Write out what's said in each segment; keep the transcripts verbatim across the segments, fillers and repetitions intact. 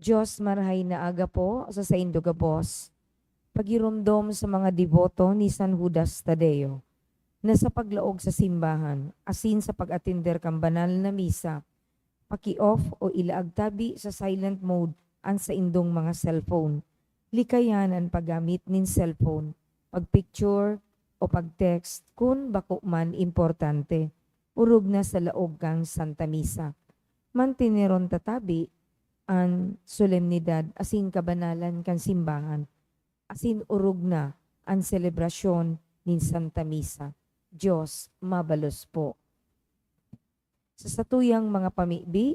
Diyos, marahay na aga po sa saindo gabos. Pagiromdom sa mga deboto ni San Judas Tadeo na sa paglaog sa simbahan asin sa pag-atender kan banal na misa, paki-off o ilaag tabi sa silent mode an saindong mga cellphone. Likayan an paggamit nin cellphone, pag-picture o pag-text kun bako man importante, orog na sa laog kan Santa Misa. Manteneron ta tabi an solemnidad asin kabanalan kan simbahan, asin orog na an selebrasyon nin Santa Misa. Diyos mabalos po. Sa satuyang mga pamibi,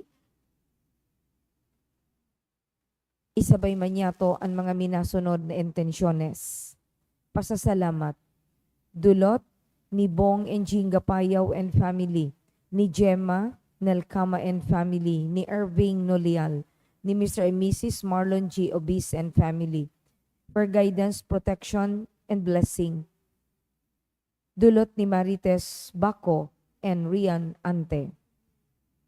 isabay man niyato an mga minasunod na intensyones. Pasasalamat. Dulot ni Bong and Jinga Payaw and family, ni Gemma Nalcama and family, ni Irving Nolial, ni Mister and Missus Marlon G. Obis and family, for guidance, protection, and blessing. Dulot ni Marites Baco and Rian Ante.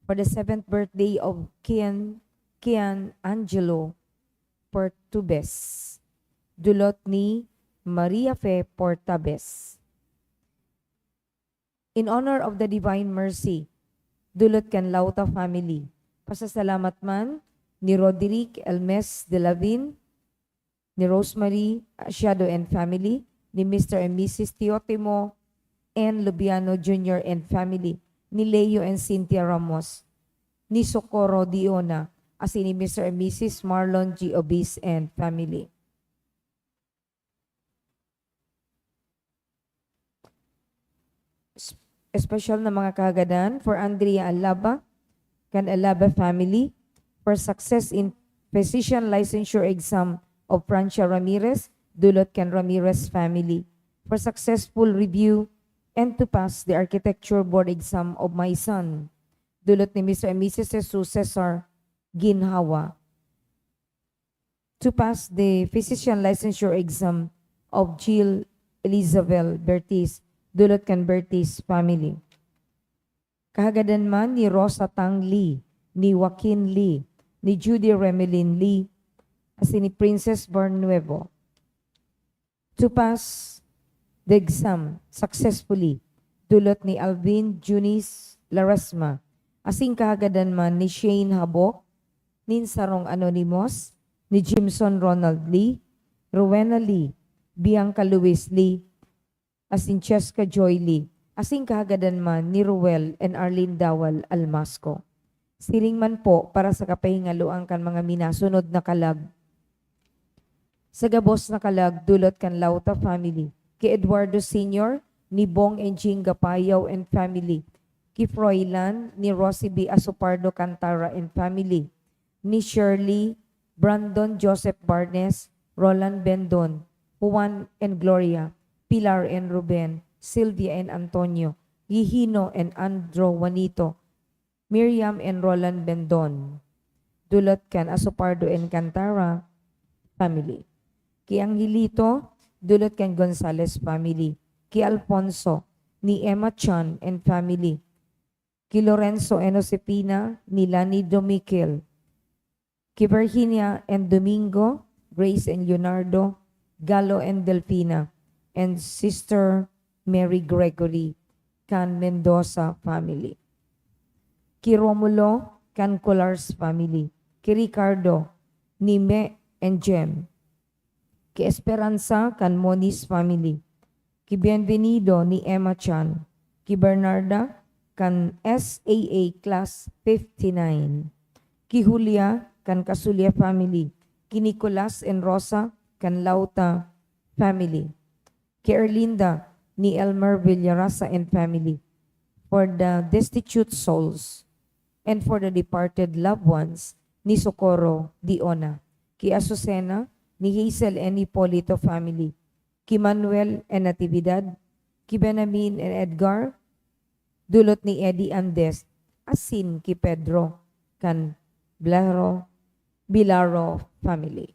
For the seventh birthday of Kian, Kian Angelo Portubes. Dulot ni Maria Fe Portabes. In honor of the Divine Mercy, dulot kan Lauta family. Pasasalamat man ni Roderick Elmes de Lavin, ni Rosemary Asiado and family, ni Mister and Missus Teotimo N. Lubiano Junior and family, ni Leo and Cynthia Ramos, ni Socorro Diona, asin ni Mister and Missus Marlon G. Obis and family. S-, espesyal na mga kahagadan for Andrea Alaba, kan Alaba family, for success in physician licensure exam of Francia Ramirez, dulot kan Ramirez family, for successful review and to pass the architecture board exam of my son, dulot ni Mister and Missus Jesus Cesar Ginhawa, to pass the physician licensure exam of Jill Elizabeth Bertis, dulot kan Bertis family. Kahagadan man ni Rosa Tang Lee, ni Joaquin Lee, ni Judy Remelin Lee, asin ni Princess Barnuevo. To pass the exam successfully, dulot ni Alvin Junis Laresma, asin kahagadan man ni Shane Habok, nin sarong anonymous, ni Jimson Ronald Lee, Rowena Lee, Bianca Luis Lee, asin Cheska Joy Lee, asin kahagadan man ni Ruel and Arlene Dawal Almasco. Siring man po para sa kapahingaloan kan mga minasunod na kalag. Sa gabos na kalag, dulot kan Lauta family, ki Eduardo Senior, ni Bong and Jing Gapayaw and family, ki Froilan, ni Rosie B. Asopardo Cantara and family, ni Shirley, Brandon Joseph Barnes, Roland Bendon, Juan and Gloria, Pilar and Ruben, Sylvia and Antonio, Gihino and Andro Juanito, Miriam and Roland Bendon, dulot kan Asopardo and Cantara family. Ki Angelito, dulot kan Gonzales family. Ki Alfonso, ni Emma Chan and family. Ki Lorenzo and Josefina, ni Lani Domiquel. Ki Virginia and Domingo, Grace and Leonardo, Galo and Delfina, and Sister Mary Gregory, kan Mendoza family. Ki Romulo, kan Colars family. Ki Ricardo, ni Me and Jem. Ki Esperanza, kan Moniz family. Ki Bienvenido, ni Emma Chan. Ki Bernarda, kan S A A Class fifty-nine. Ki Julia, kan Casulia family. Ki Nicolas and Rosa, kan Lauta family. Ki Erlinda, ni Elmer Villarasa and family. For the destitute souls and for the departed loved ones ni Socorro Diona. Ki Azucena, ni Hazel and Hipolito family. Ki Manuel and Natividad, ki Benamin and Edgar, dulot ni Eddie Andes, asin ki Pedro kan Blaro, Bilaro family.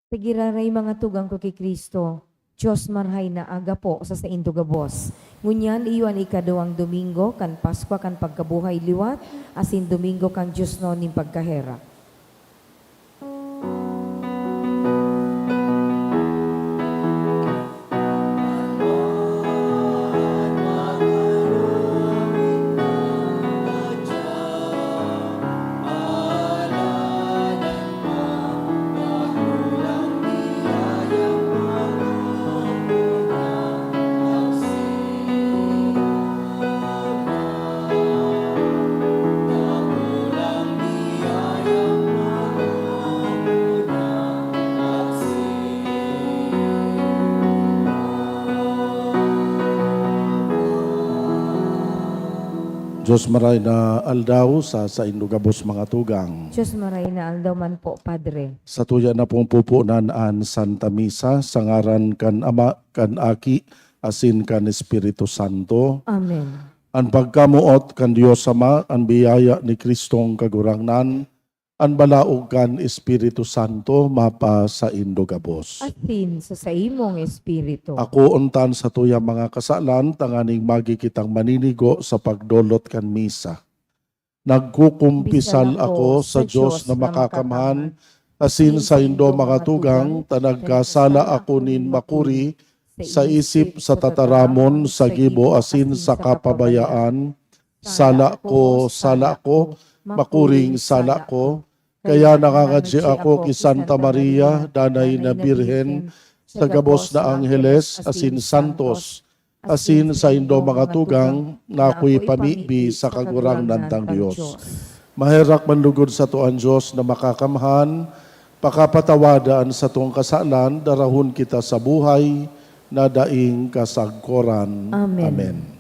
Sa giraray mga tugang ko ki Cristo, Dios marahay na aga po sa saindo gabos. Ngunyan iyo an ikaduwang Domingo kan Paskwa kan pagkabuhay liwat, asin Domingo kan diosnon nin pagkaherak. Dios maray na aldaw sa saindo gabos, mga tugang. Dios maray na aldaw man po, Padre. Satuya na pong pupunan an Santa Misa sa ngaran kan Ama, kan Aki, asin kan Espiritu Santo. Amen. An pagkamoot kan Dios Ama, an biyaya ni Cristong Kagurangnan, an balaog kan Espiritu Santo mapasaindo gabos. Asin sa saimong espiritu. Akoon ta an satuyang mga kasalan tanganing magi kitang maninigo sa pagdolot kan misa. Nagkukumpisal ako sa Dios na makakamhan, asin saindo mga tugang, ta nagkasala ako nin makuri sa isip, sa tataramon, sa gibo, asin sa kapabayaan. Sala ko, sala ko, makuring sala ko. Kaya nangangadyi ako ki Santa Maria, Danay na Birhen, sa gabos na angheles asin santos, asin saindo mga tugang na akoy pamibi sa Kagurangnan tang Dios. Maherak man lugod sato an Dios na makakamhan, pakapatawada an satong kasalan, darahon kita sa buhay na daing kasagkoran. Amen. Amen.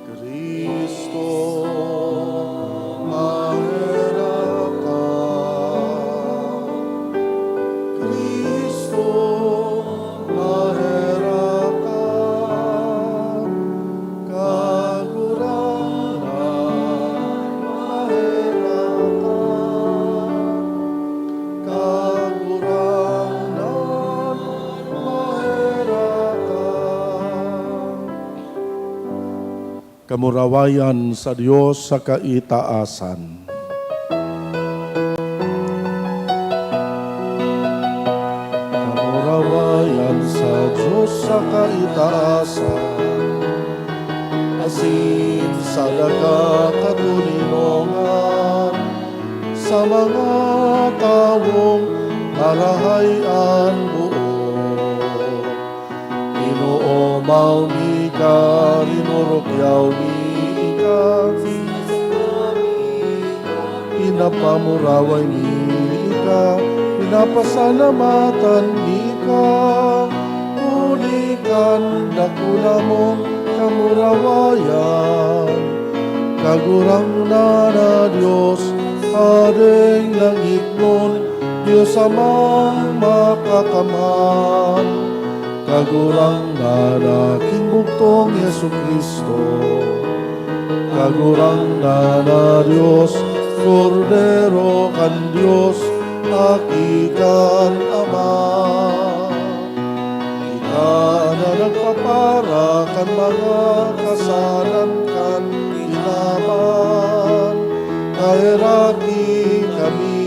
Cristo, maherak ka. Cristo, maherak ka. Kagurangnan, maherak ka. Kagurangnan, maherak ka. Kamurawayan sa Dios sa kaitaasan. Kamurawayan sa Dios sa kaitaasan, asin sa dakakatoninongan sa mga tawong marahay an boot. Inoomaw mi ka, rinurukyaw mi ka, pinapamuraway mi ka, pinapasalamatan mi ka, huli kan dakula mong kamurawayan. Kagurangnan na Dios, Hadeng langitnon, Dios Amang makakamhan. Kagurangnan na king bugtong Jesu-Cristo, Kagurangnan na Dios, Kordero kan Dios, Aki kan Ama. Ika na nagpapara kan mga kasalan kan kinaban, kaheraki kami.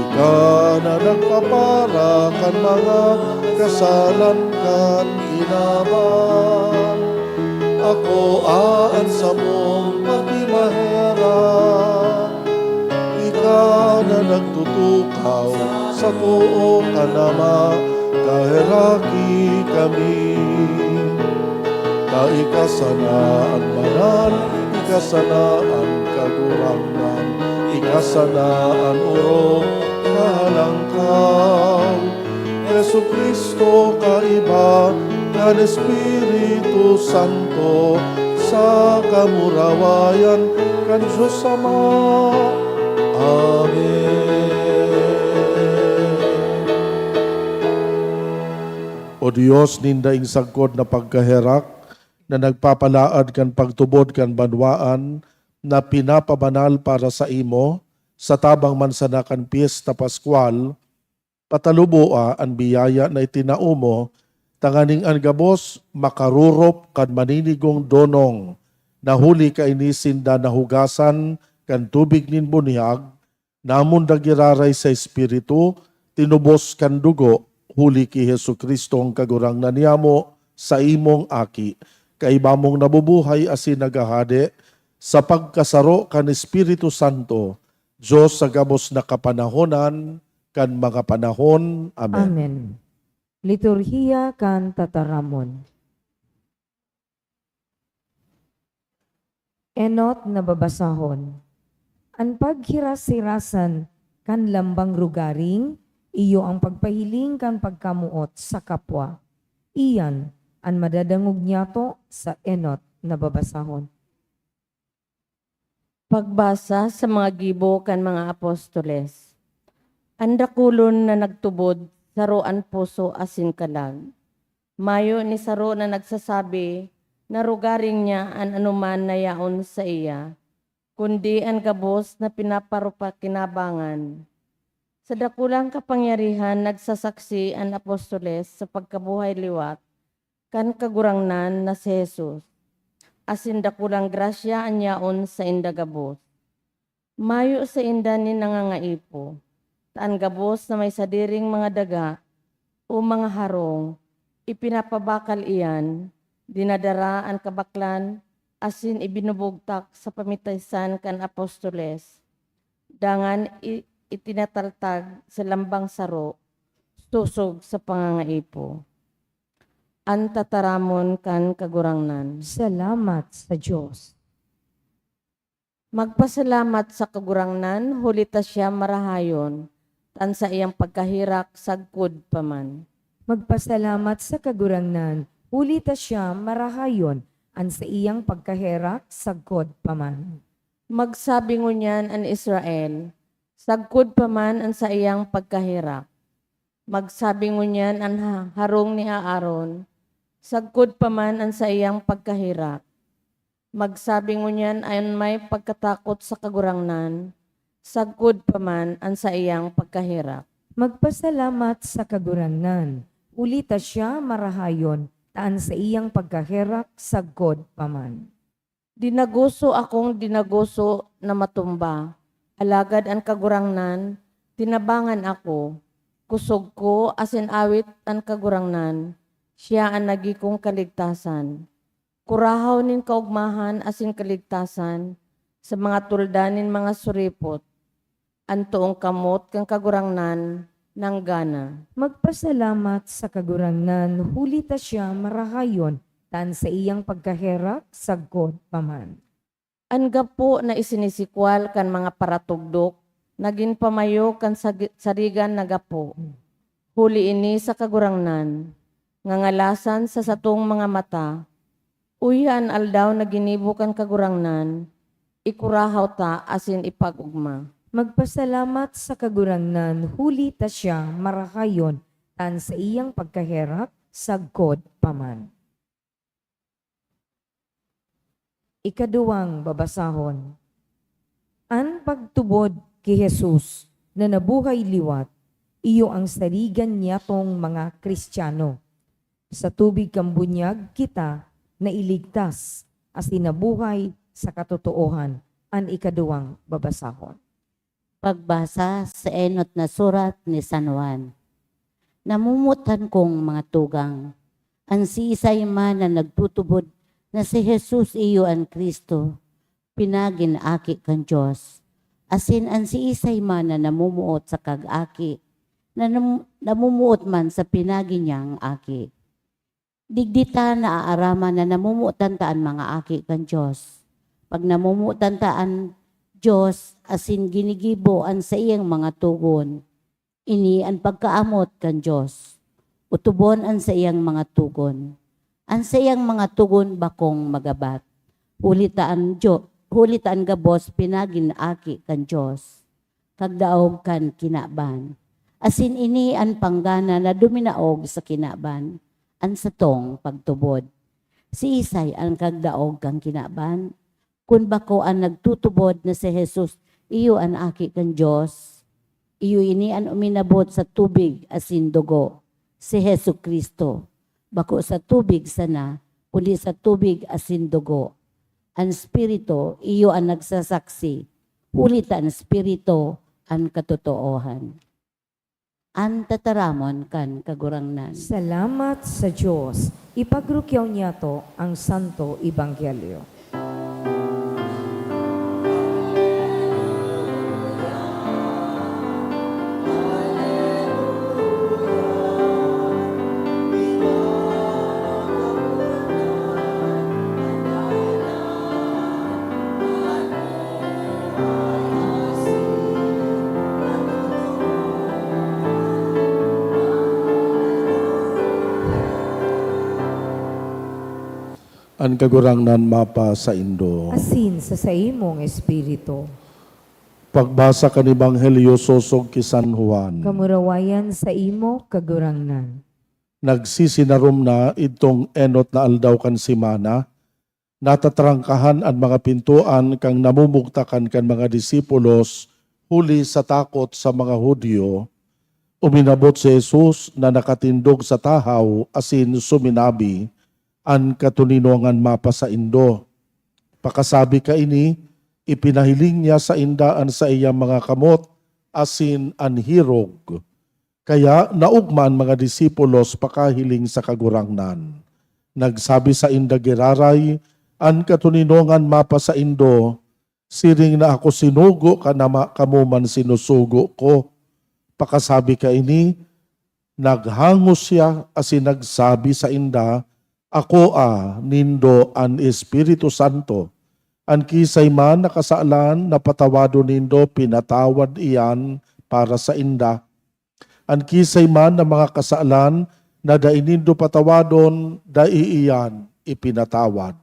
Ika na nagpapara kan mga kasalan kan kinaban, akoa an samong pagdimaherak. Ika na nagtutukaw sa too kan Ama, kaheraki kami. Ta ika sana an banal, ika sana an kagurangnan, ika sana an orog na halangkaw. Jesu-Cristo, kaiba kan Espiritu Santo, Kamurawayan kan Dios Ama. Amen. O Dios nin daing sagkod na pagkaherak, na nagpapalaad kan pagtubod kan banwaan na pinapabanal para saimo, sa tabang man sana kan Pyesta Paskwal, pataluboa an biyaya na itinao mo, tanganing an gabos makarurop kan maninigong donong, na huli kaini sinda nahugasan kan tubig nin bunyag, namon na giraray sa Espiritu, tinubos kan dugo, huli ki Jesu-Cristong Kagurangnan niyamo, saimong Aki, kaiba mong nabubuhay asin naghahade, sa pagkasaro kan Espiritu Santo, Dios sa gabos na kapanahonan kan mga panahon. Amen. Amen. Liturhiya kan Tataramon. Enot na babasahon. An paghiras-hirasan kan lambang rugaring, iyo an pagpahiling kan pagkamoot sa kapwa. Iyan an madadangog niyato sa enot na babasahon. Pagbasa sa mga gibo kan mga apostoles. An dakulon na nagtubod, saro an puso asin kalag. Mayo ni saro na nagsasabi na rugaring niya an anoman na yaon saiya, kundi an gabos na pinaparupakinabangan. Sa dakulang kapangyarihan nagsasaksi an apostoles sa pagkabuhay liwat kan Kagurangnan na si Jesus, asin dakulang grasya an yaon sainda gabos. Mayo sainda nin nangangaipo, ta an gabos na may sadiring mga daga o mga harong, ipinapabakal iyan, dinadara an kabaklan, asin ibinubugtak sa pamitasan kan apostoles, dangan i-, itinataltag sa lambang saro, sosog sa pangangaipo. An tataramon kan Kagurangnan. Salamat sa Dios. Magpasalamat sa Kagurangnan, huli ta siya marahayon, ta an saiyang pagkaherak sagkod pa man. Magpasalamat sa Kagurangnan, huli ta siya marahayon, an saiyang pagkaherak sagkod pa man. Magsabi ngunyan an Israel, sagkod pa man an saiyang pagkaherak. Magsabi ngunyan an ha-, harong ni Aaron, sagkod pa man an saiyang pagkaherak. Magsabi ngunyan an may pagkatakot sa Kagurangnan, sagkod pa man an saiyang pagkaherak. Magpasalamat sa Kagurangnan, huli ta siya marahayon, ta an saiyang pagkaherak sagkod pa man. Dinagoso akong dinagoso na matumba, alagad an Kagurangnan, tinabangan ako. Kusog ko asin awit an Kagurangnan, siya an nagi kong kaligtasan. Kurahaw nin kaogmahan asin kaligtasan sa mga tulda nin mga suripot. An toong kamot kan Kagurangnan nanggana. Magpasalamat sa Kagurangnan, huli ta siya marahayon, ta an saiyang pagkaherak sagkod pa man. An gapo na isinisikwal kan mga paratugdok nagin pamayo kan sagi-, sarigan na gapo. Huli ini sa Kagurangnan, ngangalasan sa satong mga mata, uya an aldaw na ginibo kan Kagurangnan, ikurahaw ta asin ipag-ogma. Magpasalamat sa Kagurangnan, huli ta siya marahayon, ta an saiyang pagkaherak sagkod pa man. Ikaduwang babasahon. An pagtubod ki Jesus na nabuhay liwat, iyo ang sarigan niyatong mga Cristiano. Sa tubig kan bunyag kita nailigtas asin nabuhay sa katotoohan, an ikaduwang babasahon. Pagbasa sa enot na surat ni San Juan. Namomotan kong mga tugang, an siisay man na nagtutubod na si Jesus iyo an Cristo, pinagin aki kan Dios, asin an siisay man na namomoot sa kag-aki, na nam-, namomoot man sa pinagi niyang aki. Digdi ta naaaraman na namomotan ta an mga aki kan Dios. Pag namomotan ta an Dios asin ginigibo an saiyang mga togon, ini an pagkaamot kan Dios. Otobon an saiyang mga togon. An saiyang mga togon bakong magabat. Huli ta an Dio-, huli ta an gabos pinagin aki kan Dios, kagdaog kan kinaban. Asin ini an panggana na duminaog sa kinaban, an satong pagtubod. Siisay an kagdaog kan kinaban? Kun bako an nagtutubod na si Jesus iyo an Aki kan Dios, iyo ini an uminabot sa tubig asin dugo, si Jesu-Cristo. Bako sa tubig sana, kundi sa tubig asin dugo. An Espiritu, iyo an nagsasaksi, huli ta an Espiritu an katotoohan. An tataramon kan Kagurangnan. Salamat sa Dios. Ipagrukyaw niyato ang Santo Ebanghelyo. An Kagurangnan mapasaindo. Asin sa saimong espiritu. Pagbasa kan Ebanghelyo sosog ki San Juan. Kamurawayan saimo, Kagurangnan. Nagsisinarom na, idtong enot na aldaw kan semana, natatrangkahan an mga pintoan kan namumugtakan kan mga disipulos huli sa takot sa mga Judio. Uminabot si Jesus na nakatindog sa tahaw asin suminabi, "An katoninongan mapasaindo." Pakasabi kaini, ipinahiling niya sainda an saiyang mga kamot asin an hirog. Kaya naogma an mga disipulos pakahiling sa Kagurangnan. Nagsabi sainda giraray, "An katoninongan mapasaindo, siring na ako sinugo kan Ama, kamo man sinusugo ko." Pakasabi kaini, naghangos siya asin nagsabi sainda, "Akoa nindo an Espiritu Santo. An kiisay man na kasalan na patawadon nindo, pinatawad iyan para sainda. An kiisay man na mga kasalan na dai nindo patawadon, dai iyan ipinatawad."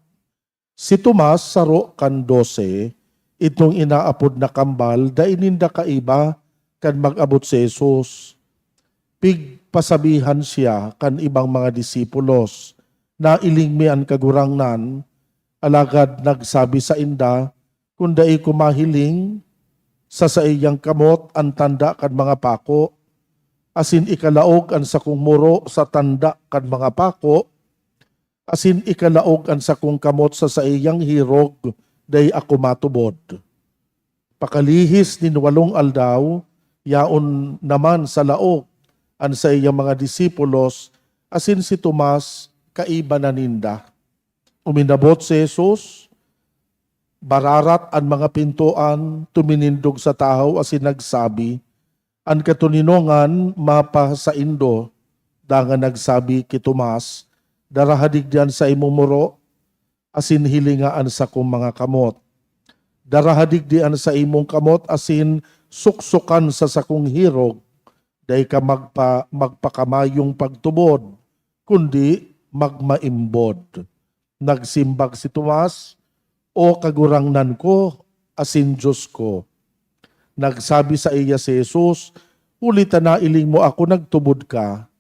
Si Tomas, saro kan dose, idtong inaapod na Kambal, dai ninda kaiba kan mag-abot si Jesus. Pigpasabihan siya kan ibang mga disipulos, "Nailing mi an Kagurangnan," alagad nagsabi sainda, "Kun dai ko mahiling sa saiyang kamot an tanda kan mga pako, asin ikalaog an sakong muro sa tanda kan mga pako, asin ikalaog an sakong kamot sa saiyang hirog, dai ako matubod." Pakalihis nin walong aldaw, yaon naman sa laog an saiyang mga disipulos, asin si Tomas kaiba na ninda. Uminabot si Jesus, bararat an mga pintoan, tuminindog sa tahaw asin nagsabi, "An katoninongan mapasaindo." Dangan nagsabi ki Tomas, "Daraha digdi an saimong muro, asin hilinga an sakong mga kamot. Daraha digdi an saimong kamot asin suksokan sa sakong hirog. Dai ka magpa-, magpakamayong pagtubod, kundi magmaimbod." Nagsimbag si Tomas, "O Kagurangnan ko asin Dios ko!" Nagsabi saiya si Jesus, "Huli ta nailing mo ako, nagtubod ka.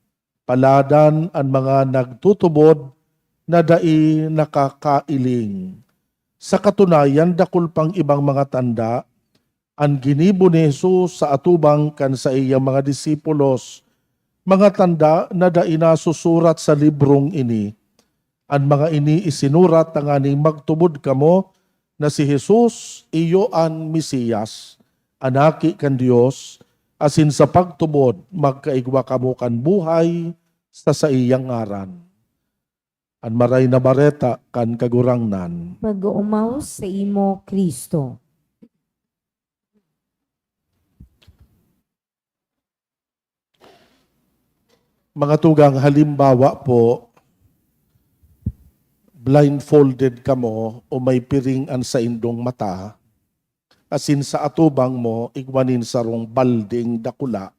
Paladan an mga nagtutubod na dai nakakailing. Sa katunayan, dakul pang ibang mga tanda an ginibo ni Jesus sa atubang kan saiyang mga disipulos, mga tanda na dai nasusurat sa librong ini. An mga ini isinurat tanganing magtubod kamo na si Jesus iyo an Mesias, an Aki kan Dios, asin sa pagtubod magkaigwa kamo kan buhay sa saiyang ngaran." An Maray na Bareta kan Kagurangnan. Pag-oomaw saimo, Cristo. Mga tugang, halimbawa po, blindfolded kamo o may piring an saindong mata, asin sa atubang mo igwa nin sarong balding dakula.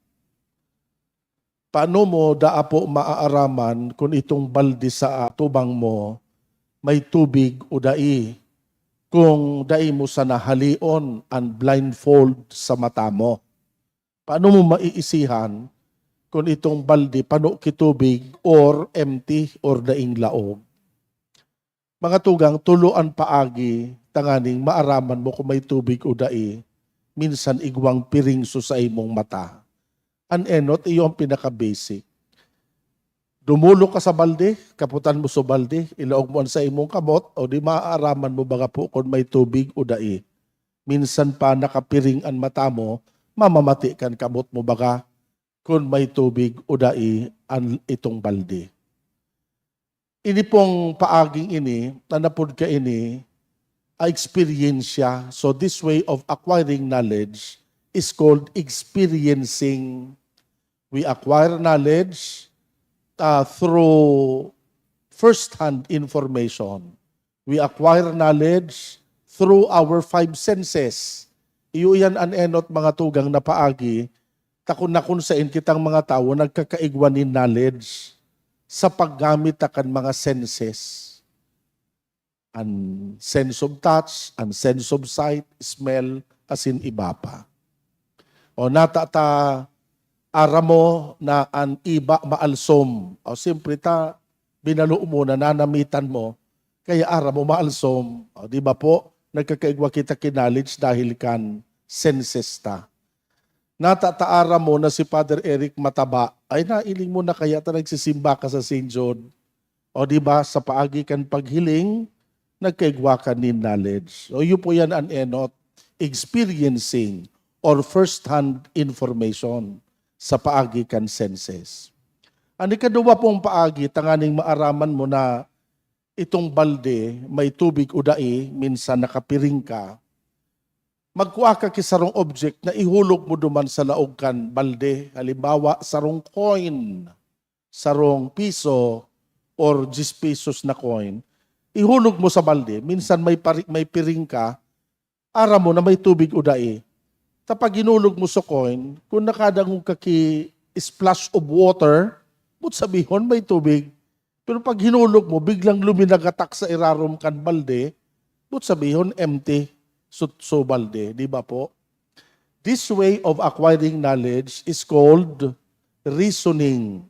Paano mo daa po maaaraman kun itong balde sa atubang mo may tubig o dai? kung dai mo sana haleon an blindfold sa mata mo? Paano mo maiisihan kung itong balde pano ki tubig or empty or daing laog? Mga tugang, tulo an paagi tanganing maaraman mo kung may tubig o dai, minsan igwang piring so saimong mata. An enot, iyo an pinaka-basic. Dumulog ka sa balde, kaputan mo so balde, ilaog mo an saimong kamot, o di maaaraman mo baga po kun may tubig o dai. Minsan pa nakapiring an mata mo, mamamati kan kamot mo baga kun may tubig o dai an itong balde. Ini pong paaging ini, nanapod ka ini, a eksperyensya. So this way of acquiring knowledge is called experiencing. We acquire knowledge uh, through first-hand information. We acquire knowledge through our five senses. Iyo iyan an enot, mga tugang, na paagi, ta kun na kun sain kitang mga tawo nagkakaigwa nin knowledge sa paggamit ta kan mga senses. An sense of touch, an sense of sight, smell, asin iba pa. O nata ta aram mo na an iba maalsom. O siyempre ta, binalo mo, nananamitan mo, kaya aram mo maalsom. O, di ba po? Nagkakaigwa kita ki knowledge dahil kan senses ta. Nata ta aram mo na si Father Eric mataba. Ay, nailing mo na kaya ta nagsisimba ka sa Saint John. O di ba, sa paagi kan paghiling, nagkaigwa ka nin knowledge. O iyo po yan an enot, experiencing or first-hand information sa paagi kan senses. An ikaduwa pong paagi, tanganing maaraman mo na itong balde may tubig o dai, minsan nakapiring ka, magkua ka ki sarong object na ihulog mo duman sa laog kan balde. Halimbawa, sarong coin, sarong piso, or diyes pesos na coin. Ihulog mo sa balde. Minsan may, pari, may piring ka, aram mo na may tubig o dai. Ta pag hinulog mo sa coin, kung nakadangog ka ki splash of water, but sabihon may tubig. Pero pag hinulog mo, biglang luminagatak sa irarom kan balde, but sabihon empty so, so balde, di ba po? This way of acquiring knowledge is called reasoning.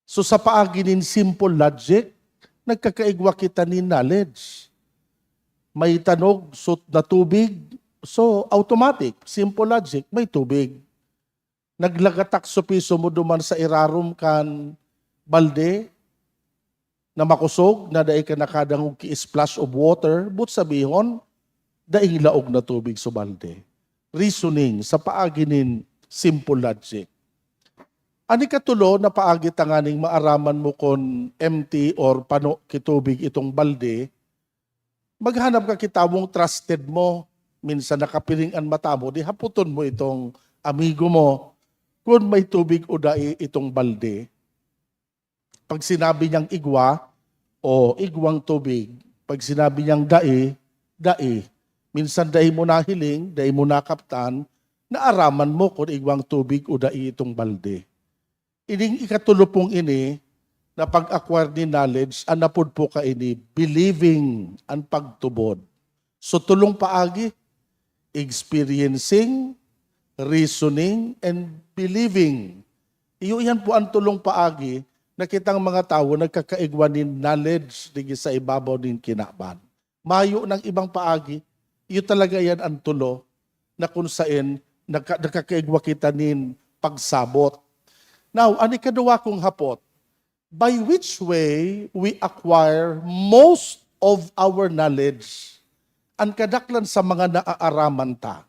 So sa paagi nin simple logic, nagkakaigwa kita nin knowledge. May tanog so, na tubig, so automatic, simple logic, may tubig. Naglagatak so piso mo duman sa irarom kan balde na makosog, na dai ka nakadangog ki splash of water, but sabihon, daing laog na tubig so balde. Reasoning sa paagi nin simple logic. An ikatulo na paagi tanganing maaraman mo kon empty or pano ki tubig itong balde, maghanap ka ki tawong trusted mo. Minsan nakapiring an mata mo, di hapoton mo itong amigo mo kun may tubig o dai itong balde. Pag sinabi niyang igwa, o igwang tubig. Pag sinabi niyang dai, dai. Minsan dai mo nahiling, dai mo nakaptan, naaraman mo kun igwang tubig o dai itong balde. Ining ikatulo pong ini na pag-acquire ni knowledge, an napod po kaini, believing, an pagtubod. So, tulong paagi, experiencing, reasoning, and believing. Iyo iyan po an tulong paagi na kitang mga tawo nagkakaigwa nin knowledge digdi sa ibabaw nin kinaban. Mayo nang ibang paagi. Iyo talaga yan an tulo na kun saen nagka-, nagkakaigwa kita nin pagsabot. Now, an ikaduwa kong hapot, by which way we acquire most of our knowledge? An kadaklan sa mga naaaraman ta,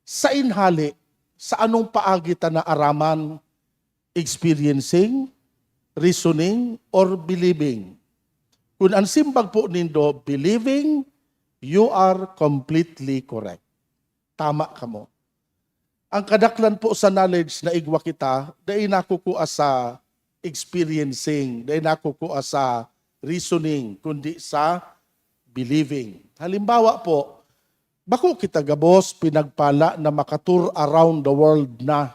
saen hale, sa anong paagi ta naaraman? Experiencing, reasoning, or believing? Kun an simbag po nindo, believing, you are completely correct. Tama kamo. Ang kadaklan po sa knowledge na igwa kita, dai nakukua sa experiencing, dai nakukua sa reasoning, kundi sa believing. Halimbawa po, bako kita gabos pinagpala na maka-tour around the world na.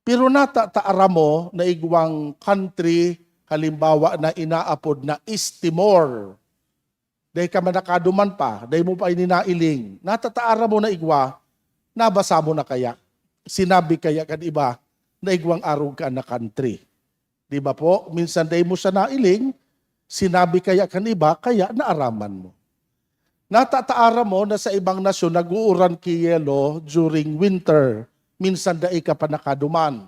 Pero nata ta aram mo na igwang country, halimbawa, na inaapod na East Timor. Dai ka man nakaduman pa, dai mo pa ini nailing. Natataaram mo na igwa, nabasa mo na kaya? Sinabi kaya kan iba na igwang arog ka na country? Di ba po? Minsan dai mo siya nailing, sinabi kaya kan iba, kaya naaraman mo. Natataaram mo na sa ibang nasyon nag-uuran ki yelo during winter, minsan dai ka pa nakaduman.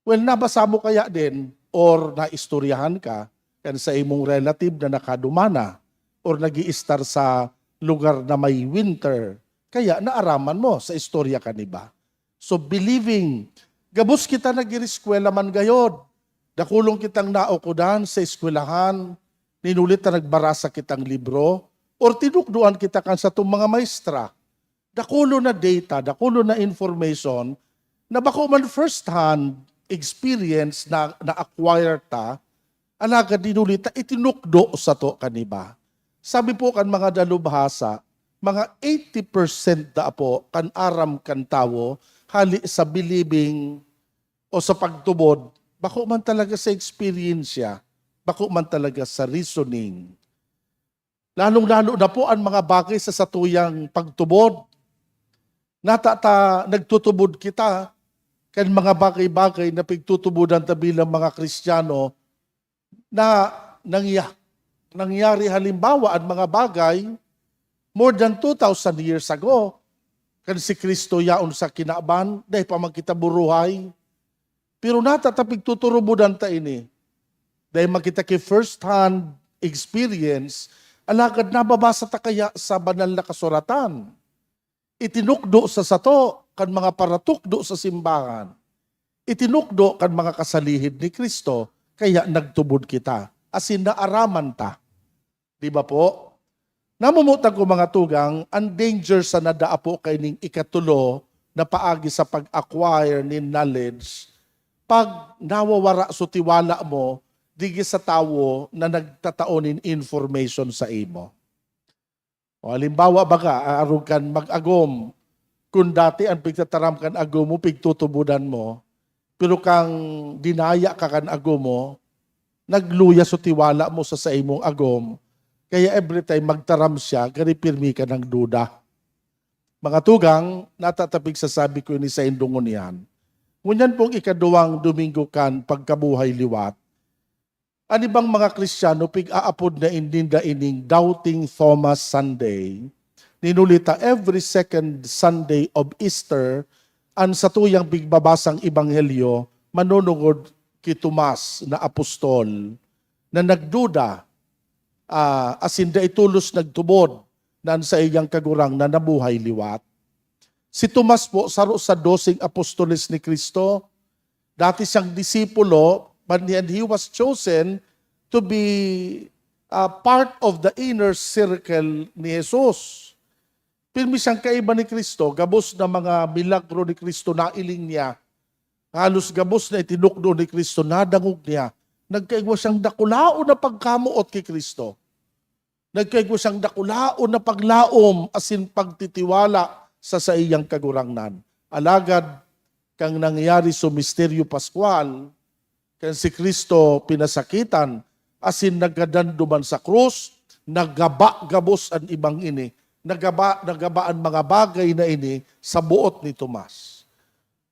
Well, nabasa mo kaya din or naistoryahan ka kan sa imong relative na nakadumana or nag-iistar sa lugar na may winter, kaya naaraman mo sa istorya kan iba. So, believing, gabos kita nag-ireskwela man gayod. Dakulong kitang naukodan sa eskwelahan, ninuli ta nagbarasa kitang libro, or tinukdoan kita kan satong mga maestra. Dakulo na data, dakulo na information na bako man first hand experience na na-acquire ta, alagad dinuli ta itinukdo sato kan iba. Sabi po kan mga dalubhasa, mga eighty percent daa po kan aram kan tawo hali sa believing o sa pagtubod, bako man talaga sa eksperyensya, bako man talaga sa reasoning. Lalong-lalo na po an mga bagay sa satuyang pagtubod. Nata ta nagtutubod kita kan mga bagay-bagay na pigtutubodan ta bilang mga Kristiyano na nangya-, nangyari. Halimbawa, an mga bagay more than two thousand years ago, kan si Cristo yaon sa kinaban, dai pa man kita buruhay. Pero nata ta pigtuturubodan ta ini. Dai man kita ki first hand experience, alagad nababasa ta kaya sa Banal na Kasuratan. Itinukdo sa sato kan mga paratukdo sa simbahan. Itinukdo kan mga kasalihid ni Cristo, kaya nagtubod kita, asin naaraman ta. Di ba po? Namumutan ko, mga tugang, ang danger sa nadaapo kaining ikatulo na paagi sa pag-acquire nin knowledge, pag nawawara so tiwala mo digdi sa tawo na nagtatao nin information sa imo. O halimbawa, baga, arog kan mag-agom. Kun dati an pigtataram kan agom mo, pigtutubodan mo, pero kan dinaya ka kan agom mo, nagluya so tiwala mo sa saimong agom, kaya every time magtaram siya, gari pirmi ka nang duda. Mga tugang, nata ta pigsasabi ko ini saindo ngunyan. Ngunyan pong ikaduwang Domingo kan pagkabuhay liwat, an ibang mga Kristiyano pig-aapod na ninda ining Doubting Thomas Sunday. Ninuli ta every second Sunday of Easter, an satuyang pigbabasang ebanghelyo manunungod ki Tomas na apostol na nagduda, ah, asin dai tolos nagtubod na an saiyang Kagurangnan nabuhay liwat. Si Tomas po, saro sa doseng apostoles ni Cristo. Dati siyang disipulo, but he, and he was chosen to be, ah, part of the inner circle ni Jesus. Pirmi siyang kaiba ni Cristo, gabos na mga milagro ni Cristo nailing niya. Halos gabos na itinukdo ni Cristo, nadangog niya. Nagkaigwa siyang dakulaon na pagkamoot ki Cristo. Nagkaigwa siyang dakulaon na paglaom asin pagtitiwala sa saiyang Kagurangnan. Alagad, kan nangyari so misteryo paskwal, kan si Cristo pinasakitan asin nagadan duman sa krus, nagaba gabos an ibang ini, nagaba, nagaba an mga bagay na ini sa boot ni Tomas.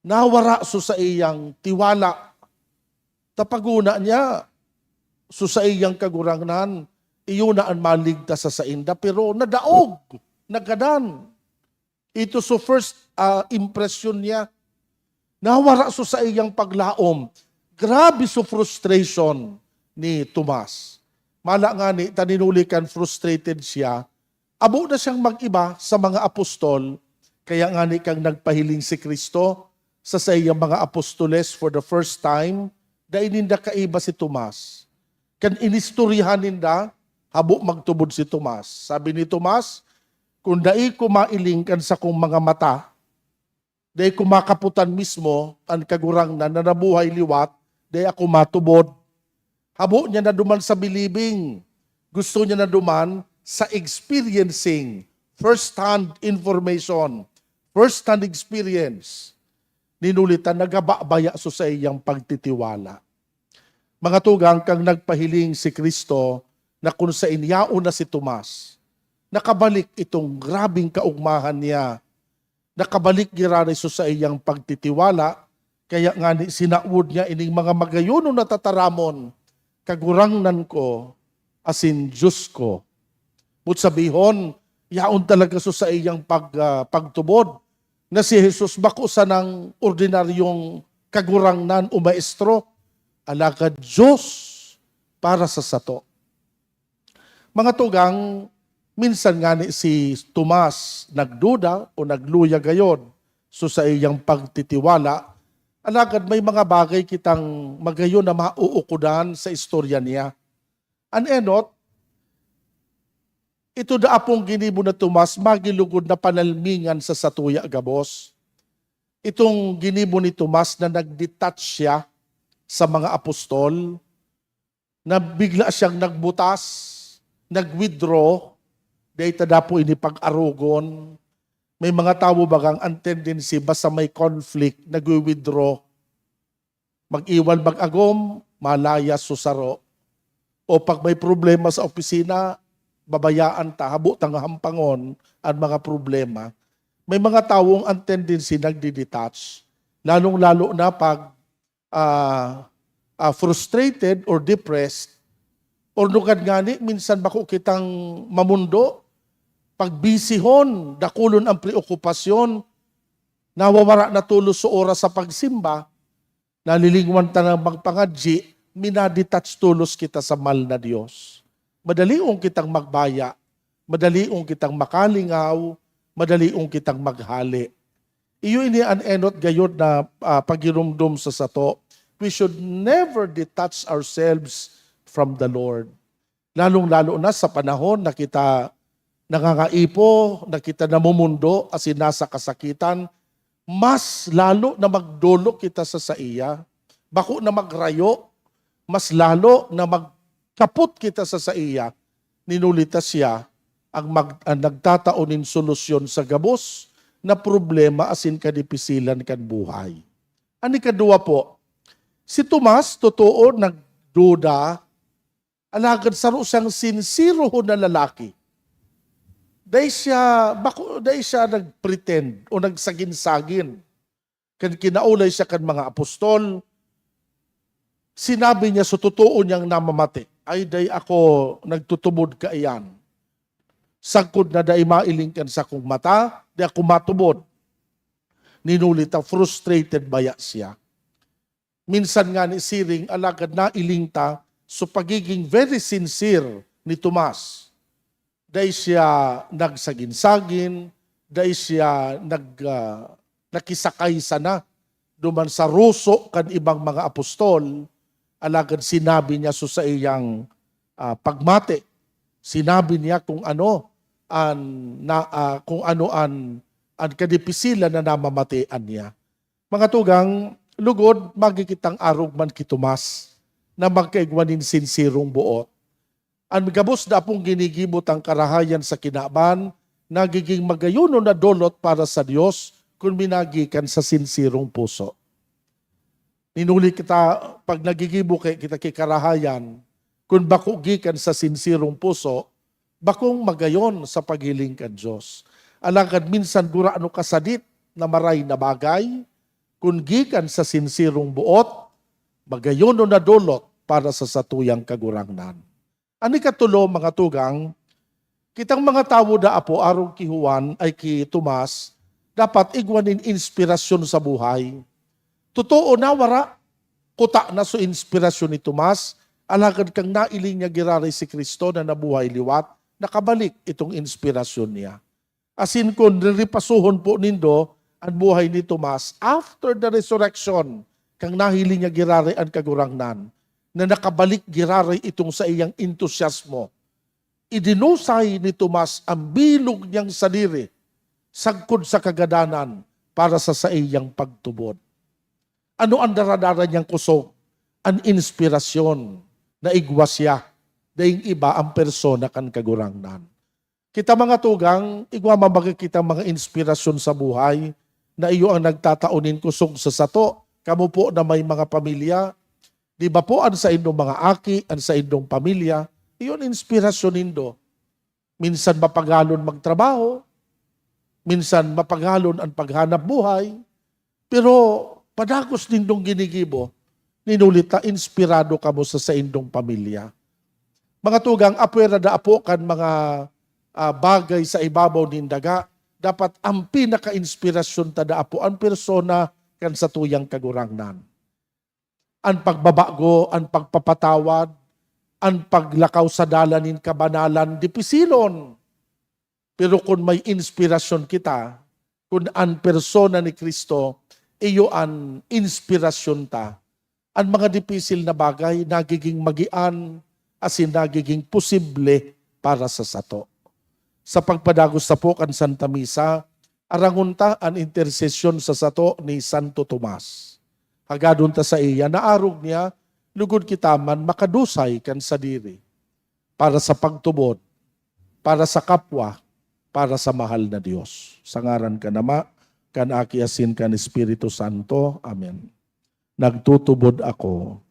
Nawara so saiyang tiwala. Ta pagona niya, so saiyang Kagurangnan, iyo na an maligtas sa sainda, pero nadaog, nagadan. Ito so first, ah, impresyon niya. Nawara so saiyang paglaom. Grabe so frustration ni Tomas. Mala ngani, ta ninuli kan frustrated siya, abo na siyang mag-iba sa mga apostol, kaya ngani kan nagpahiling si Cristo sa saiyang mga apostoles for the first time, dai ninda kaiba si Tomas. Kan inistoryahan ninda, habo magtubod si Tomas. Sabi ni Tomas, "Kun dai ko mailing kan sakong mga mata, dai ko makaputan mismo an Kagurangnan na nabuhay liwat, dai ako matubod." Habo niya na duman sa believing. Gusto niya na duman sa experiencing, first hand information, first hand experience. Ninuli ta, nagaba baya so saiyang pagtitiwala. Mga tugang, kan nagpahiling si Cristo, na kun saen yaon na si Tomas, nakabalik itong grabeng kaogmahan niya. Nakabalik giraray so saiyang pagtitiwala, kaya ngani sinawod niya ining mga magayonon na tataramon, "Kagurangnan ko asin Dios ko." Boot sabihon, yaon talaga so saiyang pag-, ah, pagtubod na si Jesus bako sanang ordinaryong kagurangnan o maestro, alagad Dios para sa sato. Mga tugang, minsan ngani si Tomas nagduda o nagluya gayod so saiyang pagtitiwala, alagad may mga bagay kitang magayon na mauukodan sa istorya niya. An enot, ito da apong ginibo na Tomas magin lugod na panalmingan sa satuya gabos. Itong ginibo ni Tomas na nag-detach siya sa mga apostol, na bigla siyang nagbutas, nag-withdraw, dai ta dapo ini pag-arogon. May mga tawo bagang an tendency, basta may conflict, nagwi-withdraw. Mag-iwan mag-agom, malayas so saro. O pag may problema sa opisina, babayaan ta, habo tang hampangon an mga problema. May mga tawong an tendency nagdi-detach, lalong-lalo na pag, ah, ah, frustrated or depressed, or nugad ngani, minsan bako kitang mamundo, pagbisihon, dakulon ang preokupasyon, nawawara na tolos so oras sa pagsimba, nalilingwan ta na magpangadyi, mina-detach tolos kita sa mahal na Dios. Madalion kitang magbaya, madalion kitang makalingaw, madalion kitang maghale. Iyo ini an enot gayod na, ah, pagiromdom sa sato. We should never detach ourselves from the Lord. Lalong-lalo na sa panahon na kita nangangaipo, na kita namumundo asin nasa kasakitan, mas lalo na magdolok kita sa saiya. Bako na magrayo, mas lalo na magkapot kita sa saiya. Ninuli ta siya ang mag-, ang nagtatao nin solusyon sa gabos na problema asin kadipisilan kan buhay. An ikaduwa po, si Tomas, totoo, nagduda, alagad saro siyang sinserohon na lalaki. Dai siya, bako, dai siya nag-pretend o nagsagin-sagin. Kan kinaulay siya kan mga apostol, sinabi niya sa totoo niyang namamati, "Ay, dai ako nagtutubod kaiyan. Sagkod na dai mailing kan sakong mata, dai ako matubod." Ninuli ta, frustrated baya siya. Minsan ngani siring, alagad nailing ta so pagiging very sincere ni Tomas. Dai siya nagsagin-sagin, dai siya nag-, ah, nakisakay sana duman sa roso kan ibang mga apostol, alagad sinabi niya so saiyang, ah, pagmati. Sinabi niya kung ano an na, ah, kung ano an, an kadipisilan na namamatean niya. Mga tugang, lugod, magi kitang arog man ki Tomas na magkaigwa nin sinserong boot. An gabos na apong ginigibo tang karahayan sa kinaban, nagiging magayonon na dolot para sa Dios kun minagikan sa sinserong puso. Ninuli kita, pag nagigibo kay kita ki karahayan, kun bako gikan sa sinserong puso, bakong magayon sa paghiling kan Dios. Alagad minsan gurano kasadit na maray na bagay, kun gikan sa sinserong boot, magayonon na dolot para sa satuyang Kagurangnan. An ikatulo, mga tugang, kitang mga tawo da apo arog ki Juan ay ki Tomas, dapat igwa nin inspirasyon sa buhay. Totoo na wara, kuta na so inspirasyon ni Tomas, alagad kan nailing niya giraray si Cristo na nabuhay liwat, nakabalik itong inspirasyon niya. Asin kun riripasohon po nindo an buhay ni Tomas after the resurrection, kan nahiling niya giraray an Kagurangnan, na nakabalik giraray itong saiyang entusiasmo. Idinusay ni Tomas an bilog niyang sadiri sagkod sa kagadanan para sa saiyang pagtubod. Ano an daradara niyang kosog? An inspirasyon na igwa siya, daing iba an persona kan Kagurangnan. Kita, mga tugang, igwa man baga kitang mga inspirasyon sa buhay na iyo ang nagtatao nin kosog sa sato. Kamo po na may mga pamilya, di ba po an saindong mga aki, an saindong pamilya, Iyon inspirasyon nindo. Minsan mapagalon magtrabaho, minsan mapagalon an paghanap buhay, pero padagos nindong ginigibo, nin huli ta inspirado kamo sa saindong pamilya. Mga tugang, apwera da apo kan mga, ah, bagay sa ibabaw nin daga, dapat ang pinaka-inspirasyon ta da apo an persona kan satuyang Kagurangnan. An pagbabago, an pagpapatawad, an paglakaw sa dalan nin kabanalan, dipisilon. Pero kun may inspirasyon kita, kun an persona ni Cristo, iyo an inspirasyon ta, an mga dipisil na bagay nagiging magian asin nagiging posible para sa sato. Sa pagpadagos sapo kan Santa Misa, arangon ta an intersesyon sa sato ni Santo Tomas. Hagadon ta saiya na arog niya, lugod kita man makadusay kan sadiri, para sa pagtubod, para sa kapwa, para sa mahal na Dios. Sa ngaran kan Ama, kan Aki asin kan Espiritu Santo. Amen. Nagtutubod ako.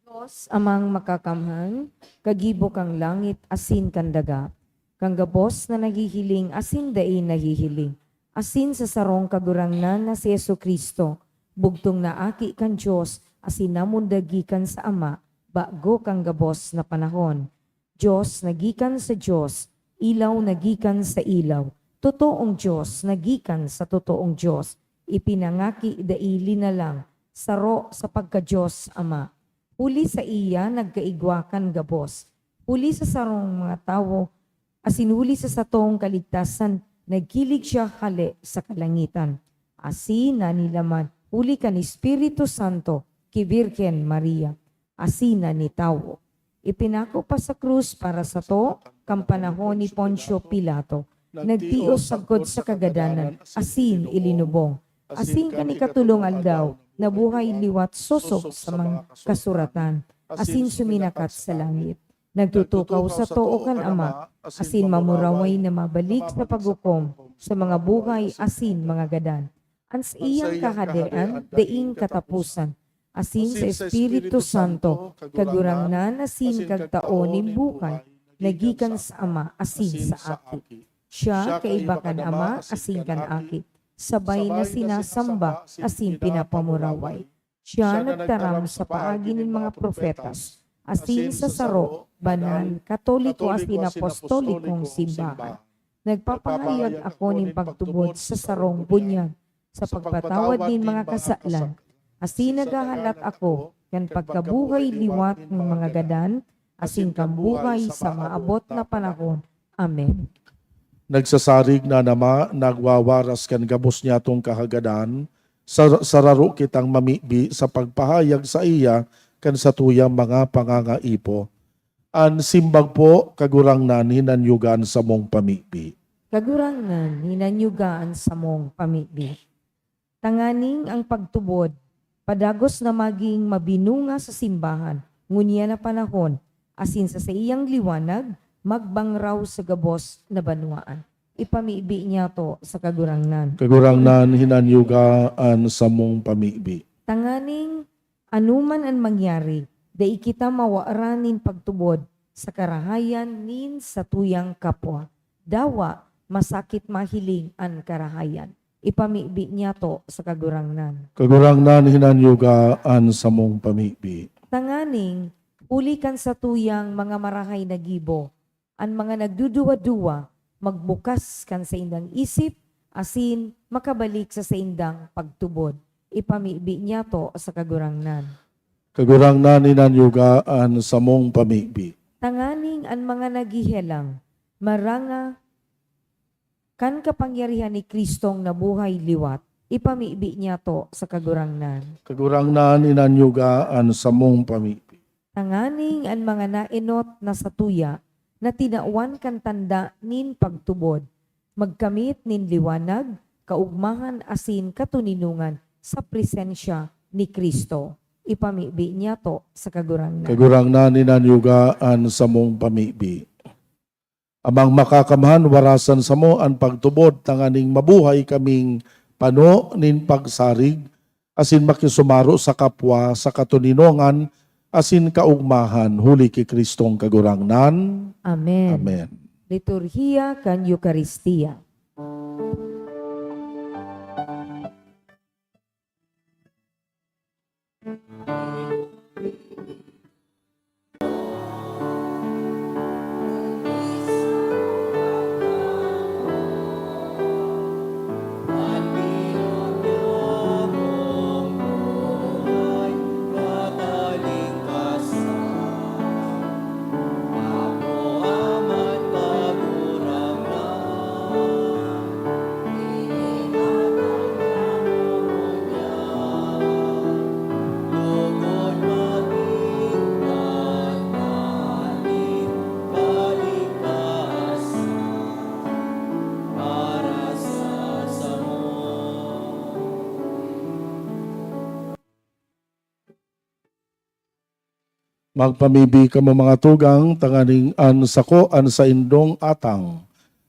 Dios, Amang Makakamhan, kagibo kan langit asin kan daga, kan gabos na naghihiling asin dai nahihiling, asin sa sarong Kagurangnan na si Jesu-Cristo, bugtong na Aki kan Dios asin namundag gikan sa Ama, bago kan gabos na panahon. Dios na gikan sa Dios, ilaw na gikan sa ilaw, totoong Dios na gikan sa totoong Dios, ipinangaki dai linalang, saro sa pagka-Dios Ama. Huli saiya nagkaigwa kan gabos, huli sa sarong mga tawo, asin huli sa satong kaligtasan, nagkilig siya hale sa kalangitan. Asin nanilaman huli kan Espiritu Santo ki Birhen Maria, asin nanitawo. Ipinako pa sa krus para sato kan panahon ni Poncio Pilato. Nagtios sagkod sa kagadanan, asin ilinubong. Asin kan ikatolong aldaw, nabuhay liwat sosog sa mga kasuratan, asin suminakat sa langit. Nagtutukaw sa too kan Ama, asin mamuraway na mabalik sa paghukom sa mga buhay asin mga gadan. An saiyang kahadean daing kataposan, asin sa Espiritu Santo, Kagurangnan asin Kagtao nin buhay, na gikan sa Ama asin sa Aki. Siya kaiba kan Ama asin kan Aki, sabay na sinasamba asin pinapamuraway. Siya nagtaram sa paagi nin mga propetas, asin sa saro, banal, katoliko asin apostolikong simbahan. Nagpapahayag ako nin pagtubod sa sarong bunyag, sa pagpatawad nin mga kasalan, asin naghahalat ako kan pagkabuhay liwat nin mga gadan, asin kan buhay sa maabot na panahon. Amen. Nagsasarig na an Ama, nagwawaras kan gabos niyatong kahagadan, sa, sararo kitang mamibi sa pagpahayag saiya kan satuyang mga pangangaipo. An simbag po, Kagurangnan, hinanyuga an samong pamibi. Kagurangnan, hinanyuga an samong pamibi. Tanganing ang pagtubod, padagos na magin mabinunga sa simbahan, ngunyan na panahon, asin sa saiyang liwanag, magbangraw sa gabos na banwaan. Ipamibi niyato sa Kagurangnan. Kagurangnan, hinanyuga an samong pamibi. Tanganing anoman an mangyari, dai kita mawaran nin pagtubod sa karahayan nin satuyang kapwa. Dawa, masakit mahiling an karahayan. Ipamibi niyato sa Kagurangnan. Kagurangnan, hinanyuga an samong pamibi. Tanganing, huli kan satuyang mga marahay na gibo, an mga nagduduwa-duwa magbukas kan saindang isip, asin makabalik sa saindang pagtubod. Ipamibi niyato sa Kagurangnan. Kagurangnan, hinanyuga an samong pamibi. Tanganing an mga naghihelang, maranga kan kapangyarihan ni Cristong nabuhay liwat, ipamibi niyato sa Kagurangnan. Kagurangnan, hinanyuga an samong pamibi. Tanganing an mga naenot na satuya na tinawan kan tanda nin pagtubod, magkamit nin liwanag, kaogmahan asin katoninongan sa presensya ni Cristo. Ipamibi niyato sa Kagurangnan. Kagurangnan, hinanyuga an samong pamibi. Amang Makakamhan, warasan samo an pagtubod tanganing mabuhay kaming pano nin pagsarig asin makisumaro sa kapwa sa katoninongan asin kaogmahan, huli ki Cristong Kagurangnan. Amen. Amen. Liturhiya kan Eukaristia. Magpamibi kamo, mga tugang, tanganing an sako an saindong atang,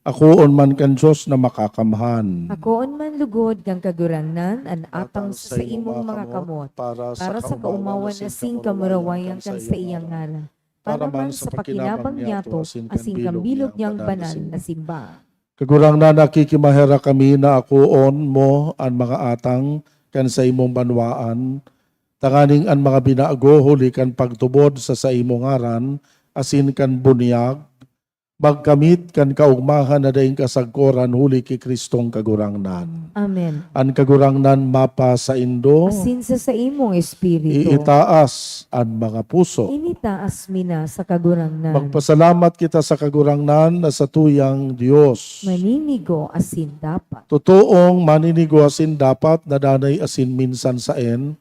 akoon man kan Dios na Makakamhan. Akoon man lugod kan Kagurangnan an atang sa saimong mga kamot, para sa kaomawan asin kamurawayan kan saiyang ngaran, para man sa pakinabang niyato asin kan bilog niyang banal na simbahan. Kagurangnan, nakikimaherak kami na akoon mo an mga atang kan saimong banwaan, tanganing an mga binago huli kan pagtubod sa saimong ngaran asin kan bunyag, magkamit kan kaogmahan na daing kasagkoran huli ki Cristong Kagurangnan. Amen. An Kagurangnan mapasaindo. Asin sa saimong espiritu. Iitaas an mga puso. Initaas mi na sa Kagurangnan. Magpasalamat kita sa Kagurangnan na satuyang Dios. Maninigo asin dapat. Totoong maninigo asin dapat na danay asin minsan saen,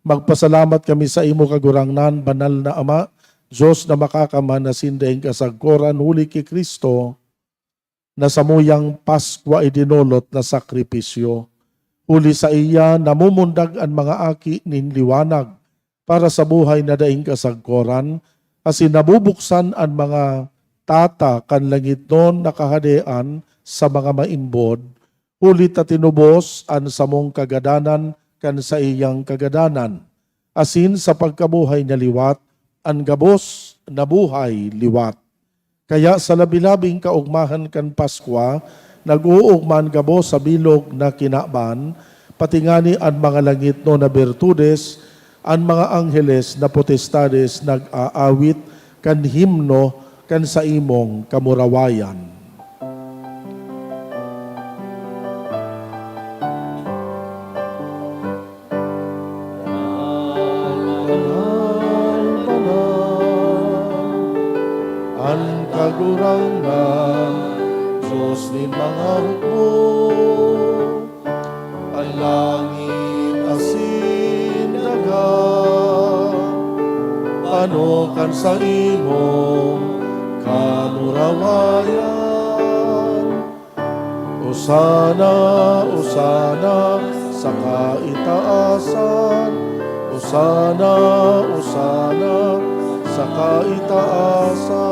magpasalamat kami saimo, Kagurangnan, Banal na Ama, Dios na Makakamhan asin daing kasagkoran, huli ki Cristo, na samuyang Paskwa idinolot na sakripisyo. Huli saiya, namumundag an mga aki nin liwanag para sa buhay na daing kasagkoran, asin nabubuksan an mga tata kan langitnon na kahadean sa mga maimbod, huli ta tinubos an samong kagadanan kan saiyang kagadanan, asin sa pagkabuhay niya liwat, an gabos na buhay liwat. Kaya sa labi-labing kaogmahan kan Paskwa, nag-oogma an gabos sa bilog na kinaban, pati ngani an mga langitnon na birtudes, an mga angheles na potestades nag-aawit kan himno kan saimong kamurawayan. An Kagurangnan, Dios nin mga hukbo, an langit asin daga, pano kan saimong kamurawayan. Osana, Osana sa kaitaasan. Osana, Osana sa kaitaasan.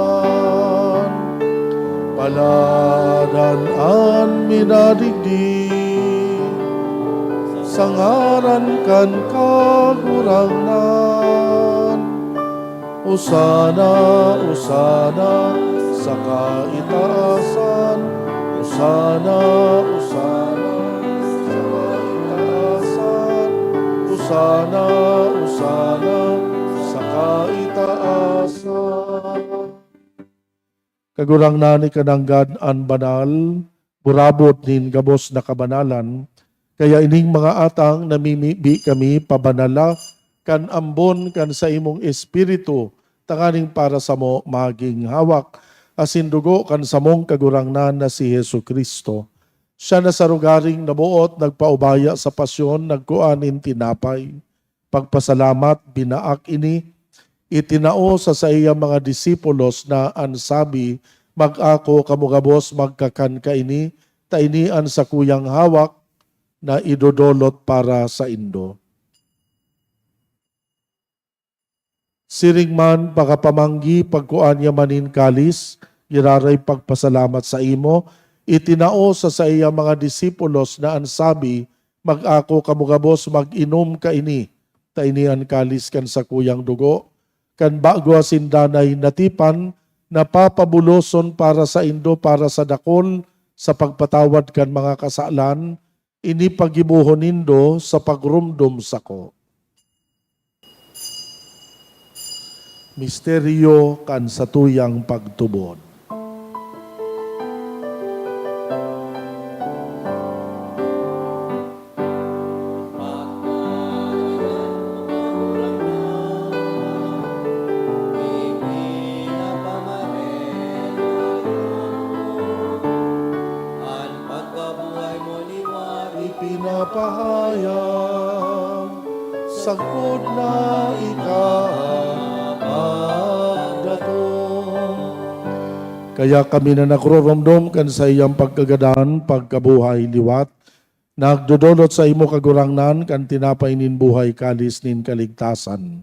Paladan an minadigdi sa ngaran kan Kagurangnan. Osana, Osana sa kaitaasan. Osana, Osana sa kaitaasan. Osana, Osana sa kaitaasan. Kagurangnan, ika nanggad an banal, burabod nin gabos na kabanalan. Kaya ining mga atang namimibi kami pabanala kan ambon kan saimong Espiritu, tanganing para samo maging hawak asin dugo kan samong Kagurangnan na si Jesu-Cristo. Siya na sa rogaring naboot, nagpaubaya sa pasyon, nagkua nin tinapay. Pagpasalamat, binaak ini, itinao sa saiyang mga disipulos na an sabi, "Mag-ako kamo gabos, magkakan kaini, ta ini an sakuyang hawak na idodolot para saindo." Siring man, pakapamanggi, pagkua niya man nin kalis, giraray pagpasalamat saimo, itinao sa saiyang mga disipulos na an sabi, "Mag-ako kamo gabos, mag-inom kaini, ta ini an kalis kan sakuyang dugo, kan bago asin danay na tipan, na papabuloson para saindo para sa dakul sa pagpatawad kan mga kasalan, ini paggibohon nindo sa pagromdom sako. Misteryo kan satuyang pagtubod. An pagkabuhay mo liwat ipinapahayag, sagkod na ika pagdatong. Kaya kami na nagroromdom kan saiyang pagkagadan, pagkabuhay liwat, nagdodolot saimo, Kagurangnan, kan tinapay nin buhay, kalis nin kaligtasan.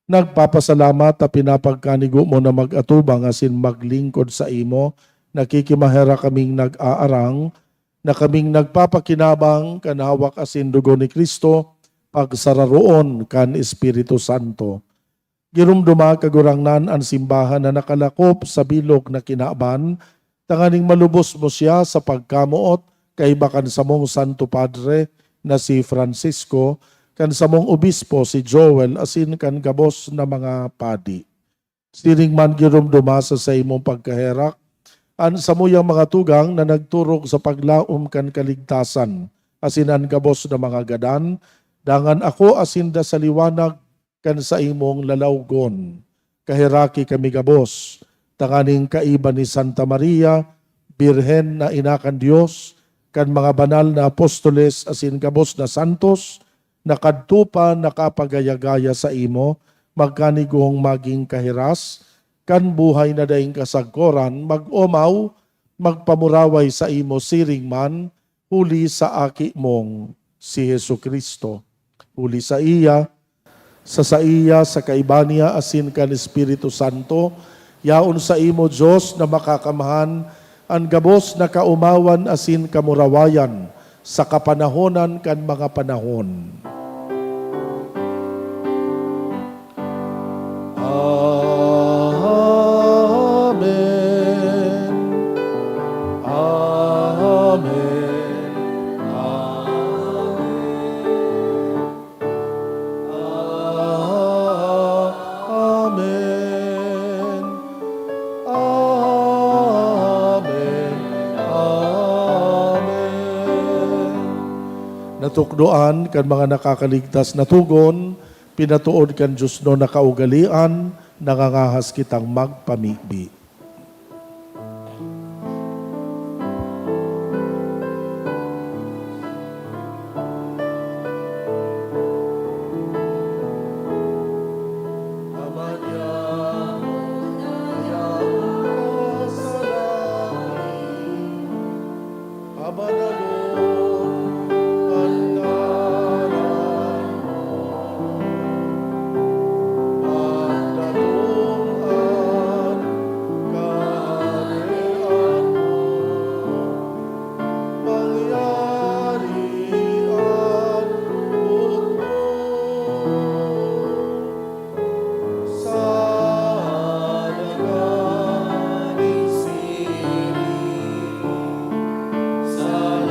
Nagpapasalamat ta pinapagkanigo mo na mag-atubang asin maglingkod saimo, nakikimaherak kaming nag-aarang, na kaming nagpapakinabang kan hawak asin dugo ni Cristo, pagsararoon kan Espiritu Santo. Giromdoma, Kagurangnan, an simbahan na nakalakop sa bilog na kinaban, tanganing malubos mo siya sa pagkamoot kaiba kan samong Santo Padre na si Francisco, kan samong obispo si Joel, asin kan gabos na mga padi. Siring man, giromdoma sa saimong pagkaherak an samuyang mga tugang na nagturog sa paglaom kan kaligtasan, asin an gabos na mga gadan, dangan ako asin da sa liwanag kan saimong lalawgon. Kaheraki kami gabos, tanganing kaiba ni Santa Maria, Birhen na ina kan Dios, kan mga banal na apostoles asin gabos na santos, na kadto pa nakapagaya-gaya saimo, magkanigong magin kahiras kan buhay na daing kasagkoran, mag-omaw, magpamuraway saimo siring man, huli sa Aki mong si Jesu-Cristo. Huli saiya, sa saiya, sa kaiba niya, asin kan Espiritu Santo, yaon saimo, Dios na Makakamhan, an gabos na kaomawan asin kamurawayan sa kapanahonan kan mga panahon. Amen. Amen. Amen. Amen. Amen. Amen. Natukdoan kan mga nakakaligtas na togon, pinatood kan diosnon na kaugalean, nangangahas kitang magpamibi. Abanagon an ngaran mo. Magdatong an Kahadean mo. Mangyari an boot mo. Sa daga nin siring, sa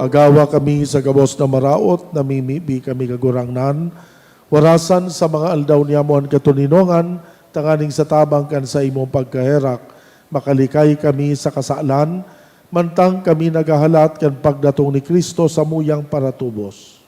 Magawa kami sa gabos na maraot, namimibi kami, Kagurangnan, warasan sa mga aldaw niyamo an katoninongan, tanganing sa tabang kan saimong pagkaherak, makalikay kami sa kasalan, mantang kami naghahalat kan pagdatong ni Cristo samuyang paratubos.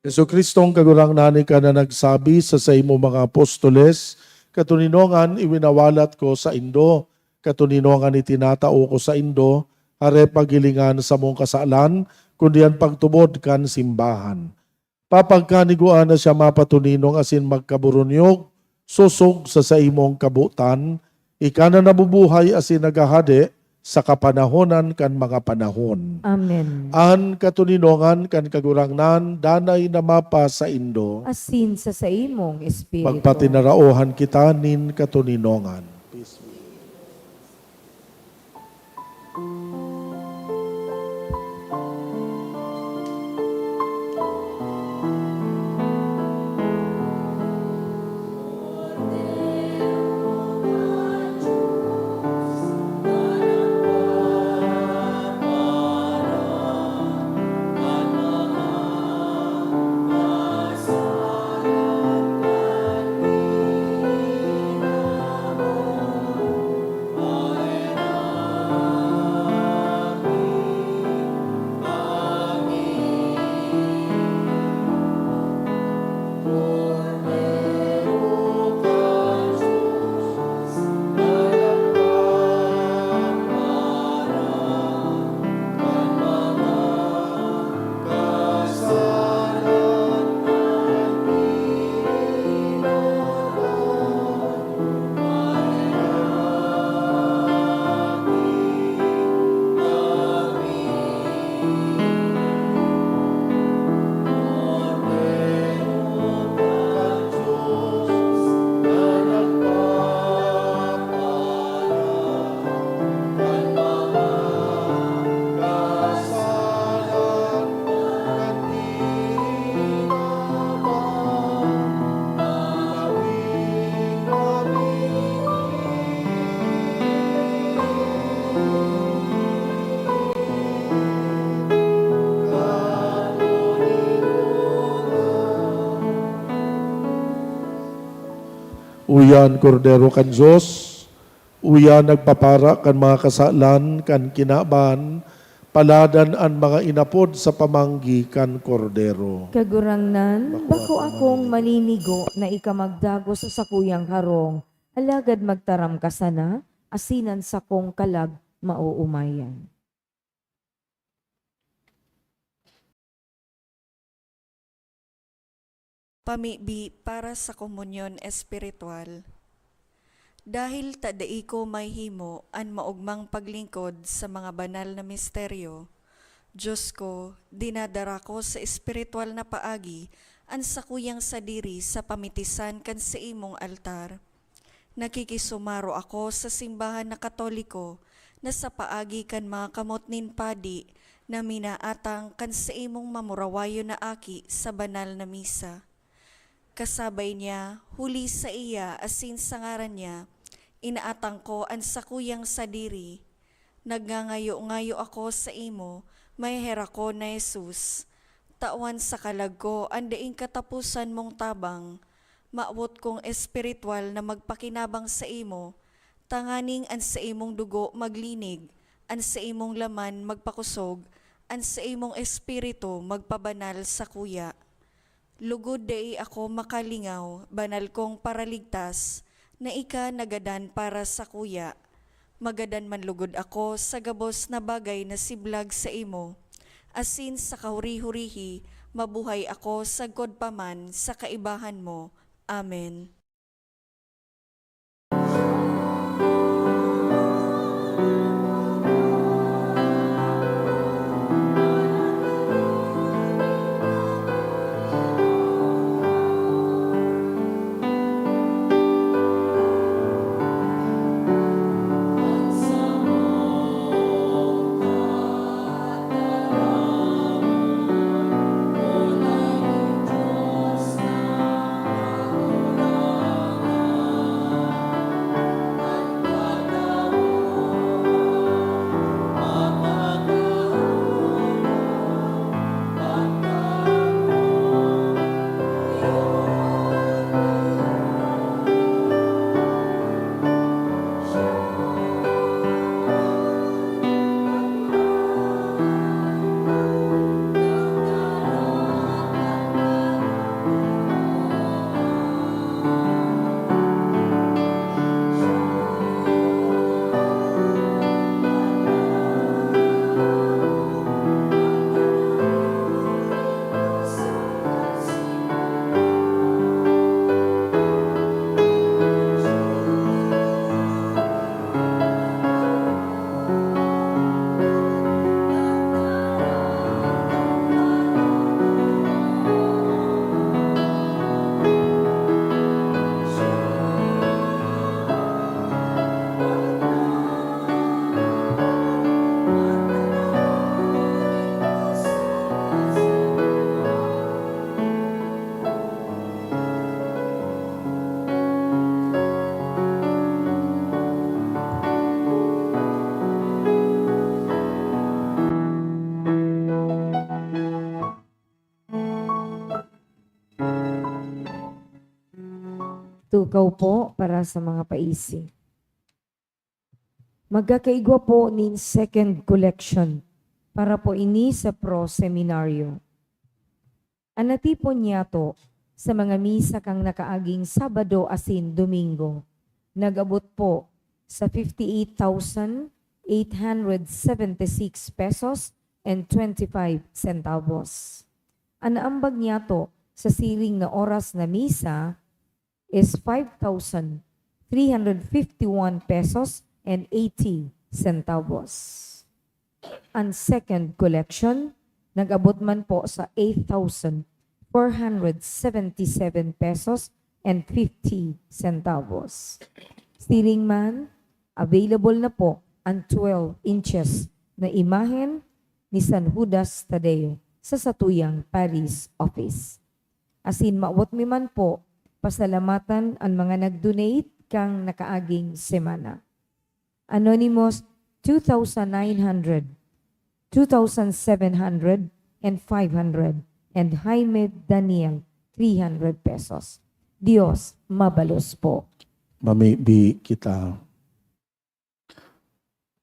Jesu-Cristong Kagurangnan, ika na nagsabi sa saimong mga apostoles, "Katoninongan iwinawalat ko saindo, katoninongan itinatao ko saindo, hare paghilingan samong kasalan, kundi an pagtubod kan simbahan." Papagkanigoan na siya mapatoninong asin magkaburunyog, sosog sa saimong kabotan, ika na nabubuhay asin naghahade sa kapanahonan kan mga panahon. Amen. An katoninongan kan Kagurangnan danay na mapasaindo. Asin sa saimong espiritu. Magpatinaraohan kita nin katoninongan. Uya an Kordero kan Dios, uya nagpapara kan mga kasalan kan kinaban, paladan an mga inapod sa pamanggi kan Kordero. Kagurangnan, bako akong maninigo na ika magdagos sa sakuyang harong, alagad magtaram ka sana, asin an sakong kalag maoomayan. Pamibi para sa komunyon espiritual. Dahil ta dai ko mahihimo an maogmang paglingkod sa mga banal na misteryo, Dios ko, dinadara ko sa espiritual na paagi an sakuyang sadiri sa pamitisan kan saimong altar. Nakikisumaro ako sa simbahan na Katoliko na sa paagi kan mga kamot nin padi na minaatang kan saimong mamurawayon na aki sa banal na misa. Kasabay niya, huli saiya asin sa ngaran niya, inaatang ko an sakuyang sadiri. Nagngangayo-ngayo ako saimo, maheherakon na Jesus. Tawan sa kalag ko an daing kataposan mong tabang. Mawot kong espiritual na magpakinabang saimo, tanganing an saimong dugo maglinig, an saimong laman magpakosog, an saimong espiritu magpabanal sakuya. Lugod dai ako makalingaw, banal kong Paraligtas, na ika nagadan para sakuya. Magadan man lugod ako sa gabos na bagay na siblag saimo, asin sa kahuri-hurihi mabuhay ako sagkod pa man sa kaibahan mo. Amen. Kaupo para sa mga paisi. Magkakaigwa po nin second collection para po ini sa Pro Seminario. An natipon niyato sa mga misa kan nakaaging Sabado asin Domingo nag-abot po sa fifty-eight thousand eight hundred seventy-six pesos and twenty-five centavos. An naambag niyato sa siring na oras na misa is five thousand three hundred fifty-one pesos and eighty centavos. An second collection nag-abot man po sa eight thousand four hundred seventy-seven pesos and fifty centavos. Siring man, available na po an twelve inches na imahen ni San Judas Tadeo sa satuyang parish office. Asin mawot mi man po pasalamatan an mga nag-donate kan nakaaging semana. Anonymous, two thousand nine hundred, two thousand seven hundred, and five hundred, and Jaime Daniel, three hundred pesos. Dios mabalos po. Mamibi kita.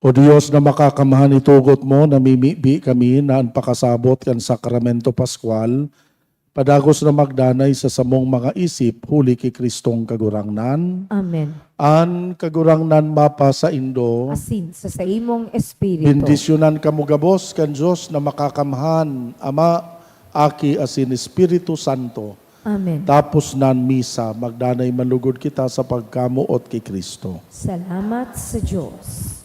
O Dios na makakamhan, itugot mo, namimibi kami na an pakasabot kan Sakramento Pascual padagos na magdanay sa samong mga isip huli ki Cristong Kagurangnan. Amen. An Kagurangnan mapasaindo. Asin sa saimong espiritu. Bendisyonan kamo gabos kan Dios na makakamhan, Ama, Aki, asin Espiritu Santo. Amen. Tapos na an misa, magdanay man lugod kita sa pagkamoot ki Cristo. Salamat sa Dios.